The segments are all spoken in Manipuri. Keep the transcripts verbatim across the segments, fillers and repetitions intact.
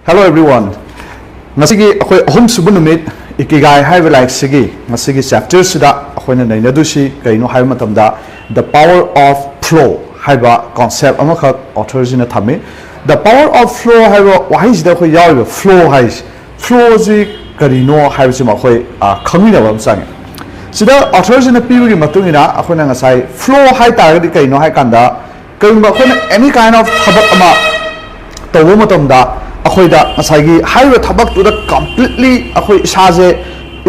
Hello everyone. ꯉꯁꯤꯒꯤ ꯑꯩꯈꯣꯏ ꯑꯍꯨꯝꯁꯨꯕ ꯅꯨꯃꯤꯠ ꯏꯀꯤꯒꯥꯏ ꯍꯥꯏꯕ ꯂꯥꯏꯔꯤꯛꯁꯤꯒꯤ ꯉꯁꯤꯒꯤ ꯆꯦꯞꯇꯔꯁꯤꯗ ꯑꯩꯈꯣꯏꯅ ꯅꯩꯅꯗꯣꯏꯁꯤ ꯀꯩꯅꯣ ꯍꯥꯏꯕ ꯃꯇꯝꯗ, The Power of Flow ꯍꯥꯏꯕ ꯀꯣꯟꯁꯦꯞ ꯑꯃꯈꯛ ꯑꯣꯊꯔꯁꯤꯅ ꯊꯝꯃꯤ꯫ The Power of Flow ꯍꯥꯏꯕ ꯋꯥꯍꯩꯁꯤꯗ ꯑꯩꯈꯣꯏ ꯌꯥꯎꯔꯤꯕ ꯐ꯭ꯂꯣ ꯍꯥꯏꯁꯤ, ꯐ꯭ꯂꯣꯁꯤ ꯀꯔꯤꯅꯣ ꯍꯥꯏꯕꯁꯤꯃ ꯑꯩꯈꯣꯏ, ꯑ, ꯈꯪꯃꯤꯟꯅꯕ ꯑꯃ ꯆꯪꯉꯤ꯫ ꯁꯤꯗ ꯑꯣꯊꯔꯁꯤꯅ ꯄꯤꯕꯒꯤ ꯃꯇꯨꯡ ꯏꯟꯅ ꯑꯩꯈꯣꯏꯅ ꯉꯁꯥꯏ ꯐ꯭ꯂꯣ ꯍꯥꯏ ꯇꯥꯔꯒꯗꯤ ꯀꯩꯅꯣ ꯍꯥꯏ ꯀꯥꯟꯗ, ꯀꯔꯤꯒꯨꯝꯕ ꯑꯩꯈꯣꯏꯅ any kind of ꯊꯕꯛ ꯑꯃ ꯇꯧꯕ ꯃꯇꯝꯗ ꯑꯩꯈꯣꯏꯗ ꯉꯁꯥꯏꯒꯤ ꯍꯥꯏꯔꯤꯕ ꯊꯕꯛꯇꯨꯗ completely ꯑꯩꯈꯣꯏ ꯏꯁꯥꯁꯦ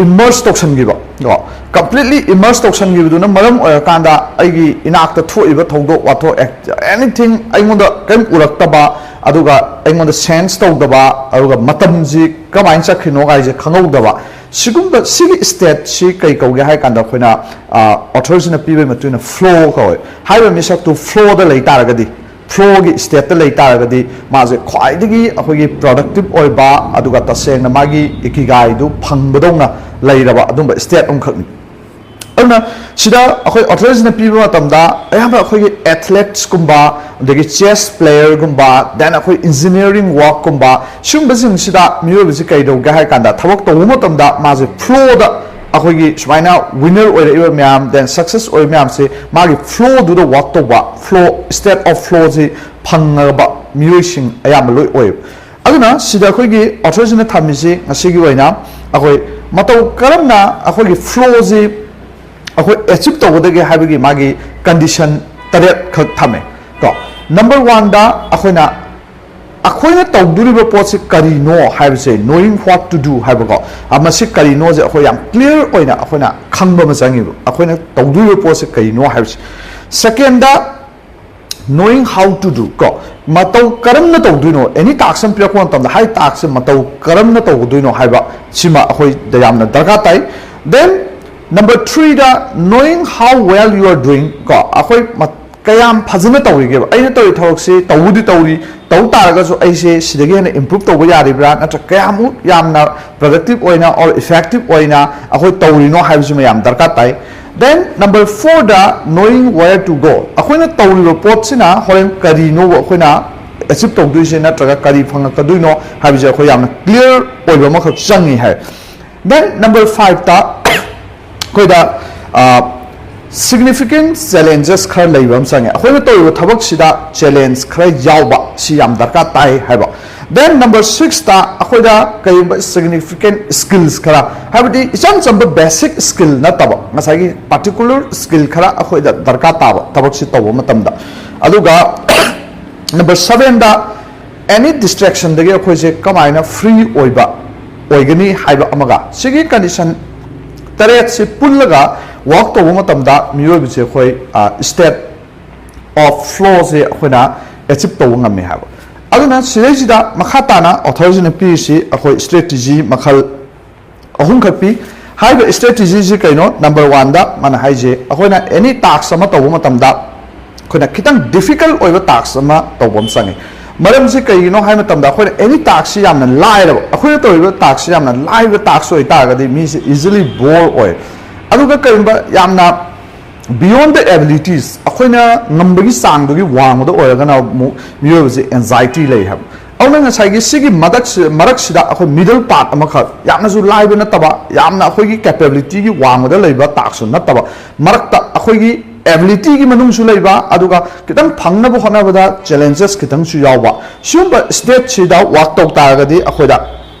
immerse ꯇꯧꯁꯟꯈꯤꯕ ꯀꯣ꯫ Completely immerse ꯇꯧꯁꯟꯈꯤꯕꯗꯨꯅ ꯃꯔꯝ ꯑꯣꯏꯔꯀꯥꯟꯗ ꯑꯩꯒꯤ ꯏꯅꯥꯛꯇ ꯊꯣꯛꯏꯕ ꯊꯧꯗꯣꯛ ꯋꯥꯊꯣꯛ, anything ꯑꯩꯉꯣꯟꯗ ꯀꯔꯤꯝ ꯎꯔꯛꯇꯕ, ꯑꯗꯨꯒ ꯑꯩꯉꯣꯟꯗ sense ꯇꯧꯗꯕ, ꯑꯗꯨꯒ ꯃꯇꯝꯁꯤ ꯀꯃꯥꯏꯅ ꯆꯠꯈ꯭ꯔꯤꯅꯣ ꯀꯥꯏꯁꯦ ꯈꯪꯍꯧꯗꯕ, ꯁꯤꯒꯨꯝꯕ ꯁꯤꯒꯤ stateꯁꯤ ꯀꯩ ꯀꯧꯒꯦ ꯍꯥꯏ ꯀꯥꯟꯗ ꯑꯩꯈꯣꯏꯅ, ꯑ, ꯑꯣꯊꯔꯁꯤꯅ ꯄꯤꯕꯒꯤ ꯃꯇꯨꯡ ꯏꯟꯅ ꯐ꯭ꯂꯣ ꯀꯧꯋꯦ꯫ ꯍꯥꯏꯔꯤꯕ ꯃꯤꯁꯛꯇꯨ ꯐ꯭ꯂꯣꯗ ꯂꯩ ꯇꯥꯔꯒꯗꯤ, ꯐ꯭ꯂꯣꯒꯤ stateꯇ ꯂꯩ ꯇꯥꯔꯒꯗꯤ ꯃꯥꯁꯦ ꯈ꯭ꯋꯥꯏꯗꯒꯤ ꯑꯩꯈꯣꯏꯒꯤ productive ꯑꯣꯏꯕ, ꯑꯗꯨꯒ ꯇꯁꯦꯡꯅ ꯃꯥꯒꯤ ꯏꯀꯤꯒꯥꯏꯗꯨ ꯐꯪꯕꯗꯧꯅ ꯂꯩꯔꯕ ꯑꯗꯨꯝꯕ state ꯑꯃꯈꯛꯅꯤ꯫ ꯑꯗꯨꯅ ꯁꯤꯗ ꯑꯩꯈꯣꯏ ꯑꯣꯊꯔꯁꯤꯅ ꯄꯤꯕ ꯃꯇꯝꯗ ꯑꯌꯥꯝꯕ ꯑꯩꯈꯣꯏꯒꯤ athletesꯀꯨꯝꯕ, ꯑꯗꯒꯤ chess playerꯒꯨꯝꯕ, then ꯑꯩꯈꯣꯏ engineering workꯀꯨꯝꯕ, ꯁꯤꯒꯨꯝꯕꯁꯤꯡꯁꯤꯗ ꯃꯤꯑꯣꯏꯕꯁꯤ ꯀꯩꯗꯧꯒꯦ ꯍꯥꯏ ꯀꯥꯟꯗ ꯊꯕꯛ ꯇꯧꯕ ꯃꯇꯝꯗ ꯃꯥꯁꯦ ꯐ꯭ꯂꯣꯗ ꯑꯩꯈꯣꯏꯒꯤ ꯁꯨꯃꯥꯏꯅ winner ꯑꯣꯏꯔꯛꯏꯕ ꯃꯌꯥꯝ, then success ꯑꯣꯏꯔꯤꯕ ꯃꯌꯥꯝꯁꯦ ꯃꯥꯒꯤ ꯐ꯭ꯂꯣꯗꯨꯗ ꯋꯥꯛ ꯇꯧꯕ, ꯐ꯭ꯂꯣ, state of flowꯁꯤ ꯐꯪꯉꯕ ꯃꯤꯑꯣꯏꯁꯤꯡ ꯑꯌꯥꯝꯕ ꯂꯣꯏ ꯑꯣꯏꯌꯦꯕ꯫ ꯑꯗꯨꯅ ꯁꯤꯗ ꯑꯩꯈꯣꯏꯒꯤ ꯑꯣꯊꯔꯁꯤꯅ ꯊꯝꯃꯤꯁꯤ ꯉꯁꯤꯒꯤ ꯑꯣꯏꯅ ꯑꯩꯈꯣꯏ ꯃꯇꯧ ꯀꯔꯝꯅ ꯑꯩꯈꯣꯏꯒꯤ ꯐ꯭ꯂꯣꯁꯤ ꯑꯩꯈꯣꯏ achieve ꯇꯧꯒꯗꯒꯦ ꯍꯥꯏꯕꯒꯤ ꯃꯥꯒꯤ condition ꯇꯔꯦꯠ ꯈꯛ ꯊꯝꯃꯦ ꯀꯣ꯫ Number oneꯗ ꯑꯩꯈꯣꯏꯅ, ꯑꯩꯈꯣꯏꯅ ꯇꯧꯗꯣꯔꯤꯕ ꯄꯣꯠꯁꯤ ꯀꯔꯤꯅꯣ ꯍꯥꯏꯕꯁꯦ, knowing what to do ꯍꯥꯏꯕꯀꯣ, ꯑ, ꯃꯁꯤ ꯀꯔꯤꯅꯣꯁꯦ ꯑꯩꯈꯣꯏ ꯌꯥꯝ clear ꯑꯣꯏꯅ ꯑꯩꯈꯣꯏꯅ ꯈꯪꯕ ꯑꯃ ꯆꯪꯉꯤꯕ, ꯑꯩꯈꯣꯏꯅ ꯇꯧꯗꯣꯔꯤꯕ ꯄꯣꯠꯁꯦ ꯀꯔꯤꯅꯣ ꯍꯥꯏꯕꯁꯦ꯫ Secondꯗ knowing how to do ꯀꯣ, ꯃꯇꯧ ꯀꯔꯝꯅ ꯇꯧꯗꯣꯏꯅꯣ, any task ꯑꯃ ꯄꯤꯔꯛꯄ ꯃꯇꯝꯗ ꯍꯥꯏ taskꯁꯦ ꯃꯇꯧ ꯀꯔꯝꯅ ꯇꯧꯒꯗꯣꯏꯅꯣ ꯍꯥꯏꯕ ꯁꯤꯃ ꯑꯩꯈꯣꯏꯗ ꯌꯥꯝꯅ ꯗꯔꯀꯥꯔ ꯇꯥꯏ꯫ Then number threeꯗ knowing how well you are doing ꯀꯣ, ꯑꯩꯈꯣꯏ ꯃ-, ꯀꯌꯥꯝ ꯐꯖꯅ ꯇꯧꯔꯤꯒꯦꯕ, ꯑꯩꯅ ꯇꯧꯔꯤ ꯊꯕꯛꯁꯤ ꯇꯧꯕꯨꯗꯤ ꯇꯧꯔꯤ, ꯇꯧ ꯇꯥꯔꯒꯁꯨ ꯑꯩꯁꯦ ꯁꯤꯗꯒꯤ ꯍꯦꯟꯅ improve ꯇꯧꯕ ꯌꯥꯔꯤꯕ꯭ꯔꯥ, ꯅꯠꯇ꯭ꯔꯒ ꯀꯌꯥꯃꯨꯛ ꯌꯥꯝꯅ productive ꯑꯣꯏꯅ or effective ꯑꯣꯏꯅ ꯑꯩꯈꯣꯏ ꯇꯧꯔꯤꯅꯣ ꯍꯥꯏꯕꯁꯤꯃ ꯌꯥꯝ ꯗꯔꯀꯥꯔ ꯇꯥꯏ꯫ Then number fourꯗ knowing where to go, ꯑꯩꯈꯣꯏꯅ ꯇꯧꯔꯤꯕ ꯄꯣꯠꯁꯤꯅ ꯍꯣꯔꯦꯟ ꯀꯔꯤꯅꯣꯕ ꯑꯩꯈꯣꯏꯅ ꯑꯦꯆꯤꯞ ꯇꯧꯗꯣꯏꯁꯦ ꯅꯠꯇ꯭ꯔꯒ ꯀꯔꯤ ꯐꯪꯉꯛꯀꯗꯣꯏꯅꯣ ꯍꯥꯏꯕꯁꯦ ꯑꯩꯈꯣꯏ ꯌꯥꯝꯅ ꯀ꯭ꯂꯤꯌꯥꯔ ꯑꯣꯏꯕ ꯑꯃꯈꯛ ꯆꯪꯉꯤ ꯍꯥꯏ꯫ ꯗꯦꯟ ꯅꯝꯕꯔ ꯐꯥꯏꯚꯇ ꯑꯩꯈꯣꯏꯗ ꯁꯤꯒꯅꯤꯐꯤꯀꯦꯟ ꯆꯦꯂꯦꯟꯖꯦꯁ ꯈꯔ ꯂꯩꯕ ꯑꯃ ꯆꯪꯉꯦ꯫ ꯑꯩꯈꯣꯏꯅ ꯇꯧꯔꯤꯕ ꯊꯕꯛꯁꯤꯗ ꯆꯦꯂꯦꯟꯖ ꯈꯔ ꯌꯥꯎꯕ ꯁꯤ ꯌꯥꯝ ꯗꯔꯀꯥꯔ ꯇꯥꯏ ꯍꯥꯏꯕ꯫ ꯗꯦꯟ ꯅꯝꯕꯔ ꯁꯤꯛꯁꯇ ꯑꯩꯈꯣꯏꯗ ꯀꯔꯤꯒꯨꯝꯕ ꯁꯤꯒꯅꯤꯐꯤꯀꯦꯟ ꯁ꯭ꯀꯤꯜꯁ ꯈꯔ, ꯍꯥꯏꯕꯗꯤ ꯏꯆꯝ ꯆꯝꯕ ꯕꯦꯁꯤꯛ ꯁ꯭ꯀꯤꯜ ꯅꯠꯇꯕ, ꯉꯁꯥꯏꯒꯤ ꯄꯥꯔꯇꯤꯀꯨꯂꯔ ꯁ꯭ꯀꯤꯜ ꯈꯔ ꯑꯩꯈꯣꯏꯗ ꯗꯔꯀꯥꯔ ꯇꯥꯕ ꯊꯕꯛꯁꯤ ꯇꯧꯕ ꯃꯇꯝꯗ꯫ ꯑꯗꯨꯒ ꯅꯝꯕꯔ ꯁꯕꯦꯟꯗ ꯑꯦꯅꯤ ꯗꯤꯁꯇ꯭ꯔꯦꯛꯁꯟꯗꯒꯤ ꯑꯩꯈꯣꯏꯁꯦ ꯀꯃꯥꯏꯅ ꯐ꯭ꯔꯤ ꯑꯣꯏꯕ ꯑꯣꯏꯒꯅꯤ ꯍꯥꯏꯕ ꯑꯃꯒ, ꯁꯤꯒꯤ ꯀꯟꯗꯤꯁꯟ ꯇꯔꯦꯠꯁꯤ ꯄꯨꯜꯂꯒ ꯋꯥꯛ ꯇꯧꯕ ꯃꯇꯝꯗ ꯃꯤꯑꯣꯏꯕꯁꯦ ꯑꯩꯈꯣꯏ ꯁ꯭ꯇꯦꯠ ꯑꯣꯐ ꯐ꯭ꯂꯣꯁꯦ ꯑꯩꯈꯣꯏꯅ ꯑꯦꯆꯤꯞ ꯇꯧꯕ ꯉꯝꯃꯦ ꯍꯥꯏꯕ꯫ ꯑꯗꯨꯅ ꯁꯤꯗꯩꯁꯤꯗ ꯃꯈꯥ ꯇꯥꯅ ꯑꯣꯊꯔꯁꯤꯅ ꯄꯤꯔꯤꯁꯤ ꯑꯩꯈꯣꯏ ꯁ꯭ꯇ꯭ꯔꯦꯇꯦꯖꯤ ꯃꯈꯜ ꯑꯍꯨꯝꯈꯛ ꯄꯤ꯫ ꯍꯥꯏꯔꯤꯕ ꯁ꯭ꯇ꯭ꯔꯦꯇꯦꯖꯤꯁꯤ ꯀꯩꯅꯣ? ꯅꯝꯕꯔ ꯋꯥꯟꯗ ꯃꯥꯅ ꯍꯥꯏꯁꯦ, ꯑꯩꯈꯣꯏꯅ ꯑꯦꯅꯤ ꯇꯥꯛꯁ ꯑꯃ ꯇꯧꯕ ꯃꯇꯝꯗ ꯑꯩꯈꯣꯏꯅ ꯈꯤꯇꯪ ꯗꯤꯐꯤꯀꯜꯠ ꯑꯣꯏꯕ ꯇꯥꯛꯁ ꯑꯃ ꯇꯧꯕ ꯑꯃ ꯆꯪꯉꯤ꯫ ꯃꯔꯝꯁꯤ ꯀꯩꯒꯤꯅꯣ ꯍꯥꯏꯕ ꯃꯇꯝꯗ, ꯑꯩꯈꯣꯏꯅ ꯑꯦꯅꯤ ꯇꯥꯛꯁꯁꯤ ꯌꯥꯝꯅ ꯂꯥꯏꯔꯕ, ꯑꯩꯈꯣꯏꯅ ꯇꯧꯔꯤꯕ ꯇꯥꯛꯁꯁꯤ ꯌꯥꯝꯅ ꯂꯥꯏꯕ ꯇꯥꯛꯁ ꯑꯣꯏꯇꯥꯔꯒꯗꯤ ꯃꯤꯁꯦ ꯏꯖꯤꯂꯤ ꯕꯣꯔ ꯑꯣꯏ꯫ ꯑꯗꯨꯒ ꯀꯔꯤꯒꯨꯝꯕ ꯌꯥꯝꯅ beyond the abilities, ꯑꯩꯈꯣꯏꯅ ꯉꯝꯕꯒꯤ ꯆꯥꯡꯗꯨꯒꯤ ꯋꯥꯡꯃꯗ ꯑꯣꯏꯔꯒꯅ ꯑꯃꯨꯛ ꯃꯤꯑꯣꯏꯕꯁꯦ ꯑꯦꯟꯖꯥꯏꯇꯤ ꯂꯩ ꯍꯥꯏꯕ꯫ ꯑꯗꯨꯅ ꯉꯁꯥꯏꯒꯤ ꯁꯤꯒꯤ ꯃꯊꯛꯁꯤ-, ꯃꯔꯛꯁꯤꯗ ꯑꯩꯈꯣꯏ ꯃꯤꯗꯜ ꯄꯥꯔꯠ ꯑꯃꯈꯛ, ꯌꯥꯝꯅꯁꯨ ꯂꯥꯏꯕ ꯅꯠꯇꯕ, ꯌꯥꯝꯅ ꯑꯩꯈꯣꯏꯒꯤ ꯀꯦꯄꯦꯕꯤꯂꯤꯇꯤꯒꯤ ꯋꯥꯡꯃꯗ ꯂꯩꯕ ꯇꯥꯛꯁꯁꯨ ꯅꯠꯇꯕ, ꯃꯔꯛꯇ ꯑꯩꯈꯣꯏꯒꯤ ꯑꯦꯕꯤꯂꯤꯇꯤꯒꯤ ꯃꯅꯨꯡꯁꯨ ꯂꯩꯕ, ꯑꯗꯨꯒ ꯈꯤꯇꯪ ꯐꯪꯅꯕ ꯍꯣꯠꯅꯕꯗ ꯆꯦꯂꯦꯟꯖꯦꯁ ꯈꯤꯇꯪꯁꯨ ꯌꯥꯎꯕ, ꯁꯤꯒꯨꯝꯕ ꯁ꯭ꯇꯦꯠꯁꯤꯗ ꯋꯥꯛ ꯇꯧ ꯇꯥꯔꯒꯗꯤ, ꯑꯩꯈꯣꯏꯗ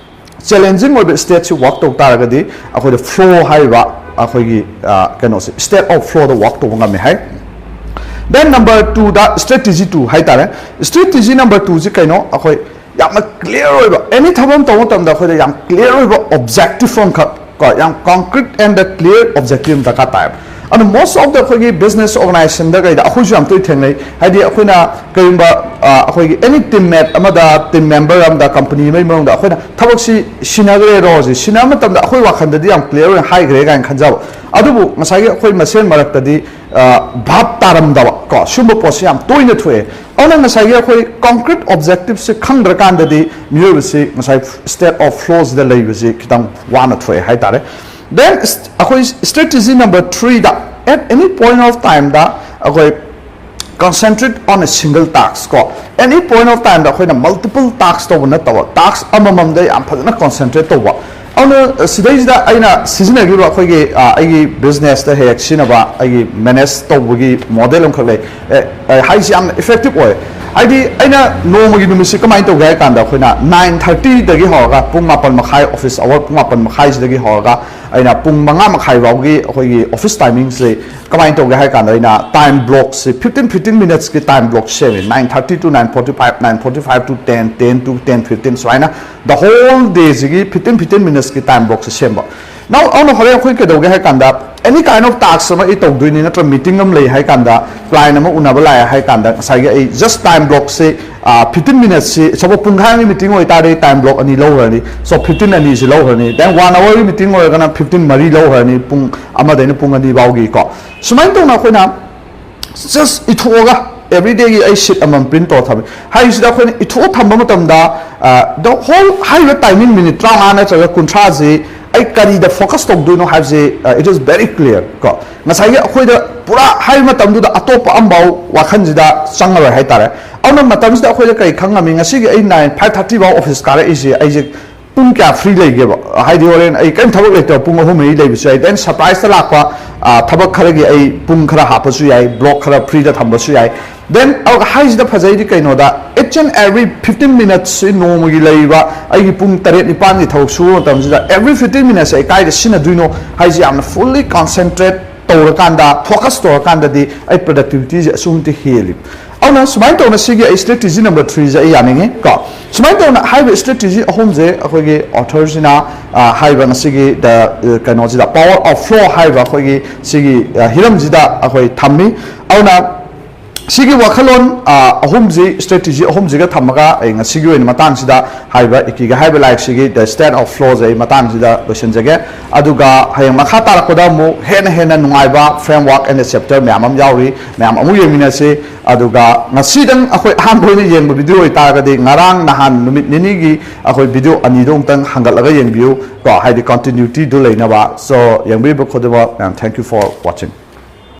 ꯆꯦꯂꯦꯟꯖꯤꯡ ꯑꯣꯏꯕ ꯁ꯭ꯇꯦꯠꯁꯤ ꯋꯥꯛ ꯇꯧ ꯇꯥꯔꯒꯗꯤ, ꯑꯩꯈꯣꯏꯗ ꯐ꯭ꯂꯣ ꯍꯥꯏꯔꯤꯕ ꯑꯩꯈꯣꯏꯒꯤ, ꯑ, ꯀꯩꯅꯣꯁꯦ, ꯁ꯭ꯇꯦꯠ ꯑꯣꯐ ꯐ꯭ꯂꯣꯗ ꯋꯥꯛ ꯇꯧꯕ ꯉꯝꯃꯦ ꯍꯥꯏ꯫ ꯗꯦꯟ ꯅꯝꯕꯔ ꯇꯨꯗ ꯁ꯭ꯇ꯭ꯔꯦꯇꯦꯖꯤ ꯇꯨ ꯍꯥꯏꯇꯥꯔꯦ꯫ ꯁ꯭ꯇ꯭ꯔꯦꯇꯦꯖꯤ ꯅꯝꯕꯔ ꯇꯨꯁꯤ ꯀꯩꯅꯣ? ꯑꯩꯈꯣꯏ ꯌꯥꯝꯅ ꯀ꯭ꯂꯤꯌꯥꯔ ꯑꯣꯏꯕ, ꯑꯦꯅꯤ ꯊꯕꯛ ꯑꯃ ꯇꯧꯕ ꯃꯇꯝꯗ ꯑꯩꯈꯣꯏꯗ ꯌꯥꯝ ꯀ꯭ꯂꯤꯌꯥꯔ ꯑꯣꯏꯕ ꯑꯣꯕꯖꯦꯛꯇꯤꯚ ꯑꯃꯈꯛ, ꯀꯣ, ꯌꯥꯝ concrete and clear objective ꯑꯃ ꯗꯔꯀꯥꯔ ꯇꯥꯏꯌꯦꯕ꯫ ꯑꯗꯣ most of the ꯑꯩꯈꯣꯏꯒꯤ ꯕꯤꯖꯤꯅꯦꯁ ꯑꯣꯔꯒꯅꯥꯏꯖꯦꯁꯟꯗ ꯀꯩꯗ ꯑꯩꯈꯣꯏꯁꯨ ꯌꯥꯝ ꯇꯣꯏ ꯊꯦꯡꯅꯩ꯫ ꯍꯥꯏꯗꯤ ꯑꯩꯈꯣꯏꯅ ꯀꯔꯤꯒꯨꯝꯕ, ꯑ, ꯑꯩꯈꯣꯏꯒꯤ ꯑꯦꯅꯤ ꯇꯤꯝ ꯃꯦꯠ ꯑꯃꯗ, ꯇꯤꯝ ꯃꯦꯝꯕꯔ ꯑꯃꯗ, ꯀꯝꯄꯅꯤ ꯑꯃꯒꯤ ꯃꯅꯨꯡꯗ ꯑꯩꯈꯣꯏꯅ ꯊꯕꯛꯁꯤ ꯁꯤꯟꯅꯈ꯭ꯔꯦꯗꯣ, ꯁꯤ ꯁꯤꯟꯅꯕ ꯃꯇꯝꯗ ꯑꯩꯈꯣꯏ ꯋꯥꯈꯜꯗꯗꯤ ꯌꯥꯝ ꯀ꯭ꯂꯤꯌꯥꯔ ꯑꯣꯏꯅ ꯍꯥꯏꯈ꯭ꯔꯦ ꯀꯥꯏꯅ ꯈꯟꯖꯕ꯫ ꯑꯗꯨꯕꯨ ꯉꯁꯥꯏꯒꯤ ꯑꯩꯈꯣꯏ ꯃꯁꯦꯟ ꯃꯔꯛꯇꯗꯤ, ꯑ, ꯚꯥꯞ ꯇꯥꯔꯝꯗꯕ, ꯀꯣ, ꯁꯤꯒꯨꯝꯕ ꯄꯣꯠꯁꯦ ꯌꯥꯝ ꯇꯣꯏꯅ ꯊꯣꯛꯑꯦ꯫ ꯑꯗꯨꯅ ꯉꯁꯥꯏꯒꯤ ꯑꯩꯈꯣꯏ concrete objectiveꯁꯦ ꯈꯪꯗ꯭ꯔꯀꯥꯟꯗꯗꯤ ꯃꯤꯑꯣꯏꯕꯁꯤ ꯉꯁꯥꯏ state of flowꯁꯤꯗ ꯂꯩꯕꯁꯤ ꯈꯤꯇꯪ ꯋꯥꯅ ꯊꯣꯛꯑꯦ ꯍꯥꯏꯇꯥꯔꯦ꯫ ꯗꯦꯟ ꯑꯩꯈꯣꯏ ꯁ꯭ꯇ꯭ꯔꯦꯇꯦꯖꯤ ꯅꯝꯕꯔ ꯊ꯭ꯔꯤꯗ, at any point of timeꯗ ꯑꯩꯈꯣꯏ concentrate on a single task ꯀꯣ, any point of time ꯗ ꯑꯩꯈꯣꯏꯅ multiple task ꯇꯧꯕ ꯅꯠꯇꯕ, task ꯑꯃꯃꯝꯗ ꯌꯥꯝ ꯐꯖꯅ concentrate ꯇꯧꯕ꯫ ꯑꯗꯨꯅ ꯁꯤꯗꯩꯁꯤꯗ ꯑꯩꯅ ꯁꯤꯖꯤꯟꯅꯈꯤꯕ ꯑꯩꯈꯣꯏꯒꯤ ꯑꯩꯒꯤ business ꯇ ꯍꯦꯛ ꯁꯤꯖꯤꯟꯅꯕ ꯑꯩꯒꯤ manage ꯇꯧꯕꯒꯤ model ꯑꯃꯈꯛ ꯂꯩ꯫ ꯍꯥꯏꯁꯤ ꯌꯥꯝꯅ effective ꯑꯣꯏ꯫ ꯍꯥꯏꯗꯤ ꯑꯩꯅ ꯅꯣꯡꯃꯒꯤ ꯅꯨꯃꯤꯠꯁꯤ ꯀꯃꯥꯏꯅ ꯇꯧꯒꯦ ꯍꯥꯏ ꯀꯥꯟꯗ, ꯑꯩꯈꯣꯏꯅ nine thirty ꯗꯒꯤ ꯍꯧꯔꯒ ꯄꯨꯡ ꯃꯥꯄꯟ ꯃꯈꯥꯏ, office hour ꯄꯨꯡ ꯃꯥꯄꯟ ꯃꯈꯥꯏꯁꯤꯗꯒꯤ ꯍꯧꯔꯒ ꯑꯩꯅ ꯄꯨꯡ ꯃꯉꯥ ꯃꯈꯥꯏ ꯐꯥꯎꯒꯤ ꯑꯩꯈꯣꯏꯒꯤ office timing ꯁꯦ ꯀꯃꯥꯏꯅ ꯇꯧꯒꯦ ꯍꯥꯏ ꯀꯥꯟꯗ, ꯑꯩꯅ time block ꯁꯦ fifteen fifteen minutes ꯀꯤ time block ꯁꯦꯝꯃꯦ꯫ Nine thirty to nine forty five, nine forty five to ten, ten to ten fifteen, ꯁꯨꯃꯥꯏꯅ the whole day ꯁꯤꯒꯤ fifteen fifteen minutes ꯀꯤ time block ꯁꯦ ꯁꯦꯝꯕ꯫ Now ꯑꯗꯨꯅ ꯍꯣꯔꯦꯟ ꯑꯩꯈꯣꯏ ꯀꯩꯗꯧꯒꯦ ꯍꯥꯏ ꯀꯥꯟꯗ, any kind of task ꯑꯃ ꯑꯩ ꯇꯧꯗꯣꯏꯅꯤ, ꯅꯠꯇ꯭ꯔ meeting ꯑꯃ ꯂꯩ ꯍꯥꯏ ꯀꯥꯟꯗ, client ꯑꯃ ꯎꯅꯕ ꯂꯥꯛꯑꯦ ꯍꯥꯏ ꯀꯥꯟꯗ, ꯉꯁꯥꯏꯒꯤ ꯑꯩ just time block ꯁꯦ fifteen minutes ꯁꯤ, suppose ꯄꯨꯡꯈꯥꯏ ꯑꯃꯒꯤ meeting ꯑꯣꯏꯇꯥꯔꯗꯤ time block ꯑꯅꯤ ꯂꯧꯈ꯭ꯔꯅꯤ꯫ So fifteen ꯑꯅꯤꯁꯤ ꯂꯧꯈ꯭ꯔꯅꯤ꯫ Then one hour ꯒꯤ meeting ꯑꯣꯏꯔꯒꯅ fifteen ꯃꯔꯤ ꯂꯧꯈ꯭ꯔꯅꯤ, ꯄꯨꯡ ꯑꯃꯗꯩꯅ ꯄꯨꯡ ꯑꯅꯤ ꯐꯥꯎꯒꯤꯀꯣ꯫ ꯁꯨꯃꯥꯏꯅ ꯇꯧꯅ ꯑꯩꯈꯣꯏꯅ just ꯏꯊꯣꯛꯑꯒ, everyday ꯒꯤ ꯑꯩ sheet ꯑꯃꯃꯝ print ꯇꯧꯔ ꯊꯝꯃꯤ꯫ ꯍꯥꯏꯔꯤꯁꯤꯗ ꯑꯩꯈꯣꯏꯅ ꯏꯊꯣꯛꯑ ꯊꯝꯕ ꯃꯇꯝꯗ, the whole ꯍꯥꯏꯔꯤꯕ timing minute ꯇꯔꯥꯃꯉꯥ ꯅꯠꯇ꯭ꯔꯒ ꯀꯨꯟꯊ꯭ꯔꯥꯁꯤ ꯑꯩ ꯀꯔꯤꯗ focus ꯇꯧꯗꯣꯏꯅꯣ ꯍꯥꯏꯕꯁꯤ, it is very clear ꯀꯣ꯫ ꯉꯁꯥꯏꯒꯤ ꯑꯩꯈꯣꯏꯗ ꯄꯨꯔꯥ ꯍꯥꯏꯔꯤꯕ ꯃꯇꯝꯗꯨꯗ ꯑꯇꯣꯞꯄ ꯑꯃꯐꯥꯎ ꯋꯥꯈꯜꯁꯤꯗ ꯆꯪꯉꯔꯣꯏ ꯍꯥꯏꯇꯥꯔꯦ꯫ ꯑꯗꯨꯅ ꯃꯇꯝꯁꯤꯗ ꯑꯩꯈꯣꯏꯗ ꯀꯔꯤ ꯈꯪꯉꯝꯃꯤ? ꯉꯁꯤꯒꯤ ꯑꯩ nine, five thirty ꯐꯥꯎ office ꯀꯥꯔꯛꯏꯁꯦ, ꯑꯩꯁꯦ ꯄꯨꯡ ꯀꯌꯥ free ꯂꯩꯒꯦꯕ? ꯍꯥꯏꯗꯤ ꯍꯣꯔꯦꯟ ꯑꯩ ꯀꯔꯤꯝ ꯊꯕꯛ ꯂꯩꯇꯕ ꯄꯨꯡ ꯑꯍꯨꯝ ꯃꯔꯤ ꯂꯩꯕꯁꯨ ꯌꯥꯏ꯫ Then surprise ꯇ ꯂꯥꯛꯄ ꯊꯕꯛ ꯈꯔꯒꯤ ꯑꯩ ꯄꯨꯡ ꯈꯔ ꯍꯥꯞꯄꯁꯨ ꯌꯥꯏ, block ꯈꯔ free ꯗ ꯊꯝꯕꯁꯨ ꯌꯥꯏ꯫ Then ꯑꯗꯨꯒ ꯍꯥꯏꯁꯤꯗ ꯐꯖꯩꯗꯤ ꯀꯩꯅꯣꯗ, each and every fifteen minutes ꯁꯤ ꯅꯣꯡꯃꯒꯤ ꯂꯩꯔꯤꯕ ꯑꯩꯒꯤ ꯄꯨꯡ ꯇꯔꯦꯠ ꯅꯤꯄꯥꯟꯒꯤ ꯊꯕꯛ ꯁꯨꯕ ꯃꯇꯝꯁꯤꯗ every fifteen minutes ꯑꯩ ꯀꯥꯏꯗ ꯁꯤꯖꯤꯟꯅꯗꯣꯏꯅꯣ ꯍꯥꯏꯁꯤ ꯌꯥꯝꯅ fully concentrate ꯇꯧꯔꯀꯥꯟꯗ, focus ꯇꯧꯔꯀꯥꯟꯗꯗꯤ ꯑꯩ productivity ꯁꯦ ꯑꯁꯨꯛꯀꯤ ꯃꯇꯤꯛ ꯍꯦꯜꯂꯤ꯫ ꯑꯗꯨꯅ ꯁꯨꯃꯥꯏꯅ ꯇꯧꯅ ꯁꯤꯒꯤ ꯑꯩ strategy number three ꯁꯦ ꯑꯩ ꯌꯥꯅꯤꯡꯉꯤ ꯀꯣ꯫ ꯁꯨꯃꯥꯏꯅ ꯇꯧꯅ ꯍꯥꯏꯔꯤꯕ strategy ꯑꯍꯨꯝꯁꯦ ꯑꯩꯈꯣꯏꯒꯤ author ꯁꯤꯅ ꯍꯥꯏꯔꯤꯕ ꯉꯁꯤꯒꯤ the ꯀꯩꯅꯣꯁꯤꯗ, Power of Flow ꯍꯥꯏꯔꯤꯕ ꯑꯩꯈꯣꯏꯒꯤ ꯁꯤꯒꯤ ꯍꯤꯔꯝꯁꯤꯗ ꯑꯩꯈꯣꯏ ꯊꯝꯃꯤ꯫ ꯑꯗꯨꯅ ꯁꯤꯒꯤ ꯋꯥꯈꯜꯂꯣꯟ ꯑꯍꯨꯝꯁꯤ, strategy ꯑꯍꯨꯝꯁꯤꯒ ꯊꯝꯃꯒ ꯑꯩ ꯉꯁꯤꯒꯤ ꯑꯣꯏꯅ ꯃꯇꯥꯡꯁꯤꯗ ꯍꯥꯏꯔꯤꯕ Ikigai ꯍꯥꯏꯔꯤꯕ ꯂꯥꯏꯔꯤꯛꯁꯤꯒꯤ the state of flow ꯁꯦ ꯑꯩ ꯃꯇꯥꯡꯁꯤꯗ ꯂꯣꯏꯁꯤꯟꯖꯒꯦ꯫ ꯑꯗꯨꯒ ꯍꯌꯦꯡ ꯃꯈꯥ ꯇꯥꯔꯛꯄꯗ ꯑꯃꯨꯛ ꯍꯦꯟꯅ ꯍꯦꯟꯅ ꯅꯨꯡꯉꯥꯏꯕ framework and chapter ꯃꯌꯥꯝ ꯑꯃ ꯌꯥꯎꯔꯤ, ꯃꯌꯥꯝ ꯑꯃꯨꯛ ꯌꯦꯡꯃꯤꯟꯅꯁꯤ꯫ ꯑꯗꯨꯒ ꯉꯁꯤꯗꯪ ꯑꯩꯈꯣꯏ ꯑꯍꯥꯟꯕ ꯑꯣꯏꯅ ꯌꯦꯡꯕ video ꯑꯣꯏꯇꯥꯔꯒꯗꯤ, ꯉꯔꯥꯡ ꯅꯍꯥꯟ ꯅꯨꯃꯤꯠ ꯅꯤꯅꯤꯒꯤ ꯑꯩꯈꯣꯏ video ꯑꯅꯤꯗꯣ ꯑꯃꯨꯛꯇꯪ ꯍꯟꯒꯠꯂꯒ ꯌꯦꯡꯕꯤꯌꯨ ꯀꯣ, ꯍꯥꯏꯗꯤ continuity ꯗꯨ ꯂꯩꯅꯕ꯫ So ꯌꯦꯡꯕꯤꯕ ꯈꯨꯗꯤꯡꯃꯛ ꯃꯌꯥꯝ, thank you for watching꯫